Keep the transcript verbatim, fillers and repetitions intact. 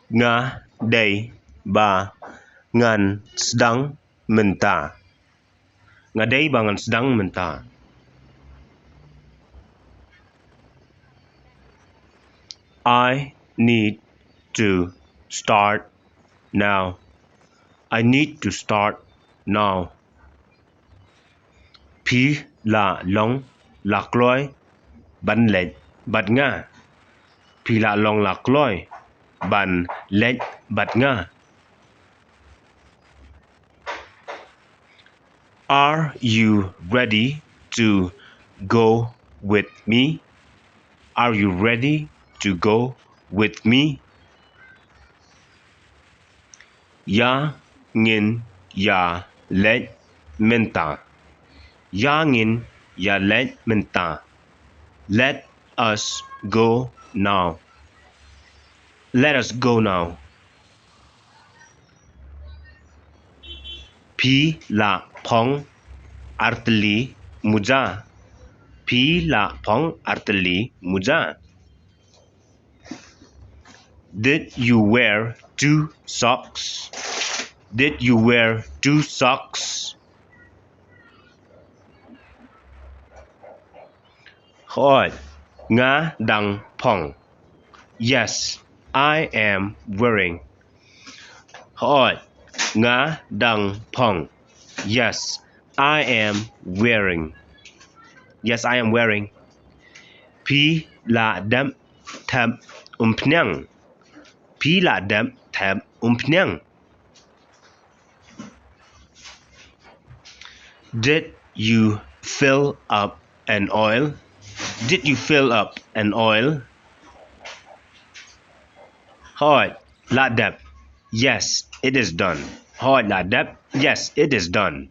Nga dei ba ngan sdang mynta. Nga dei ba ngan sdang mynta. I need to start now. I need to start now. Phi la long la kloi ban leit bad nga. Phi la long la kloi ban leit bad nga. Are you ready to go with me? Are you ready to go with me? Ïa ngin ïa leit mynta. Ïa ngin ïa leit mynta. Let us go now. Let us go now. Phi la phong artylli muja. Phi la phong artylli muja. Did you wear two socks? Did you wear two socks? Hooid, nga dang phong. Yes, I am wearing. Hooid, nga dang phong. Yes, I am wearing. Yes, I am wearing. Phi la dep thep umphniang. Phi la dep thep umphniang. Did you fill up an oil? Did you fill up an oil? Hooid, la dep. Yes, it is done. Hooid, la dep. Yes, it is done.